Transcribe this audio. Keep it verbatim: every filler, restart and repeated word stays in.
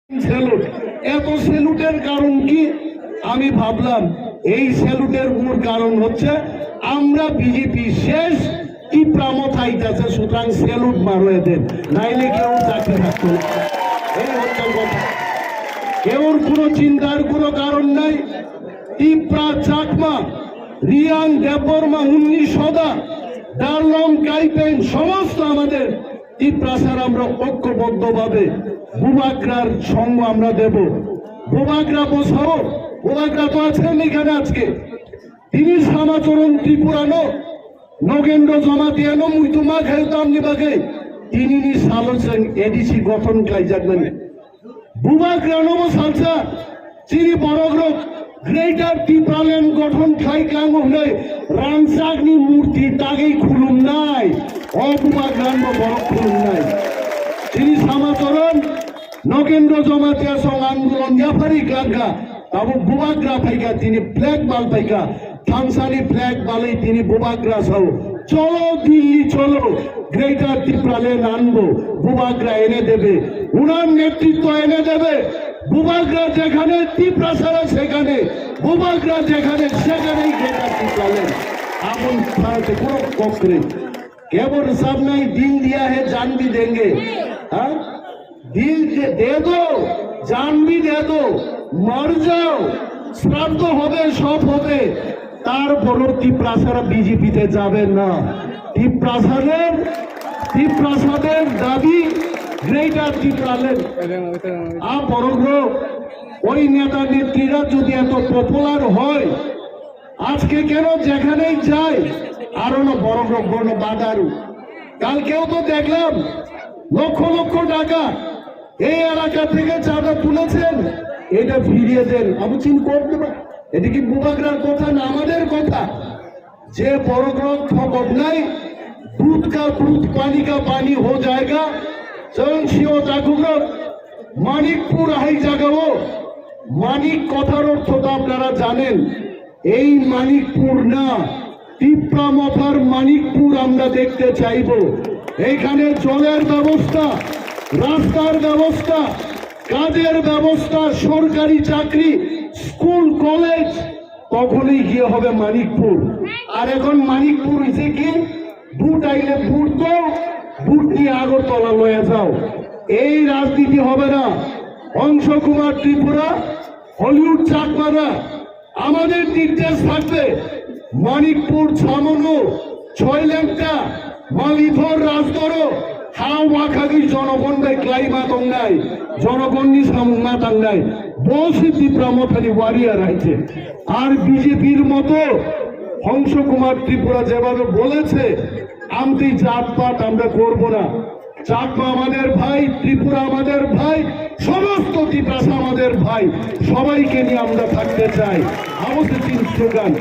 স্যালুট। এত স্যালুটের কারণ কি? আমি ভাবলাম এই স্যালুটের মূল কারণ হচ্ছে আমরা বিজেপি শেষ, টিপ্রা মথা আইতাছে, সুতরাং স্যালুট মারো এদের, নাইলে কেউ চাকরি থাকতো না। এই হচ্ছে কথা। কেউর কোনো চিন্তার কোনো কারণ নাই। টিপ্রা, চাকমা, রিয়াং, দেববর্মা, উনিশ সদা, ডারলং, কাইপেন, সমস্ত আমাদের টিপ্রাসার আমরা ঐক্যবদ্ধভাবে বুবাগ্রার সঙ্গ আমরা দেব। বুবাগ্রা বসাও, বুবাগ্রা তো আছেন এখানে আজকে। Tini Samachorong Tripurano, Nogendro Jamatia no muitu ma khayo tamni bagwi tinini salo chwng A D C gothon khlaijakmani. Bubagrano bo salsa, chini borokrok Greater Tipraland gothon khlai klango hwnwi rangchakni murti tagwi khulumnai, o Bubagrano borok khulumnai. Chini Samachorong Nogendro Jamatia song andolon yapharwi glakha, tabuk Bubagra phaikha, tini flag bal phaikha, thansani flag balwi tini Bubagra sao. Cholo Dilli cholo, Greater Tipraland আনবো, Bubagra এনে দেবে, উনার নেতৃত্ব এনে দেবে। বুবাগ্রা যেখানে, টিপ্রাসারা সেখানে, বুবাগ্রা যেখানে, সেখানেই Greater Tipraland। Aboni pharate কোনো কক্রে। কেবল সামনে দিল দিয়া হে জান ভি দেঙ্গে। হ্যাঁ? দিল দে, দে দো, জান ভি দে দো, মর যাও, শ্রাদ্ধ হবে, সব হবে, তারপরও টিপ্রাসারা বিজেপিতে যাবে না। টিপ্রাসাদের, টিপ্রাসাদের দাবি Greater Tipraland। আ বড় ওই নেতা নেত্রীরা যদি এত পপুলার হয়, আজকে কেন যেখানেই যাই আরো না বড় বড় বাধারু। কালকেও তো দেখলাম লক্ষ লক্ষ টাকা এই এলাকা থেকে চাঁদা তুলেছেন, এটা ফিরিয়ে দেন। আমি চিন্তা করতে পারি, এটা কি বুবাগ্রার কথা না আমাদের কথা? যে বড় বড় ঠকব নাই, দুধ কা দুধ, পানি কা পানি হো জায়গা। চরণ সিও জাগুগ্রত, মানিকপুর হাই জাগাও, মানিক কথার অর্থ তো আপনারা জানেন। এই মানিকপুর না, টিপ্রা মথার মানিকপুর আমরা দেখতে চাইব। এইখানে জলের ব্যবস্থা, রাস্তার ব্যবস্থা, কাজের ব্যবস্থা, সরকারি চাকরি, স্কুল, কলেজ, তখনই গিয়ে হবে মানিকপুর। আর এখন মানিকপুর হইছে কি, ভোট আইলে ভোট দাও, ভোট নিয়ে আগরতলা লয়ে যাও। এই রাজনীতি হবে না। অংশ কুমার ত্রিপুরা, হলিউড চাকমারা, আমাদের নির্দেশ থাকবে, মানিকপুর, ছামনু, ছয়লেংটা, মালিথর, রাজদরো, ha wakhagwi jonogon bai klai ma tongnai, jonogonni samung ma tangnai, bo se Tipra Mothani warrior hai se. আর বিজেপির মতো হংস কুমার ত্রিপুরা যেভাবে বলেছে, আমতি জাতপাত আমরা করব না। চাকমা আমাদের ভাই, ত্রিপুরা আমাদের ভাই, সমস্ত তিপ্রাসা আমাদের ভাই, সবাইকে নিয়ে আমরা থাকতে চাই। Abo se chini slogan.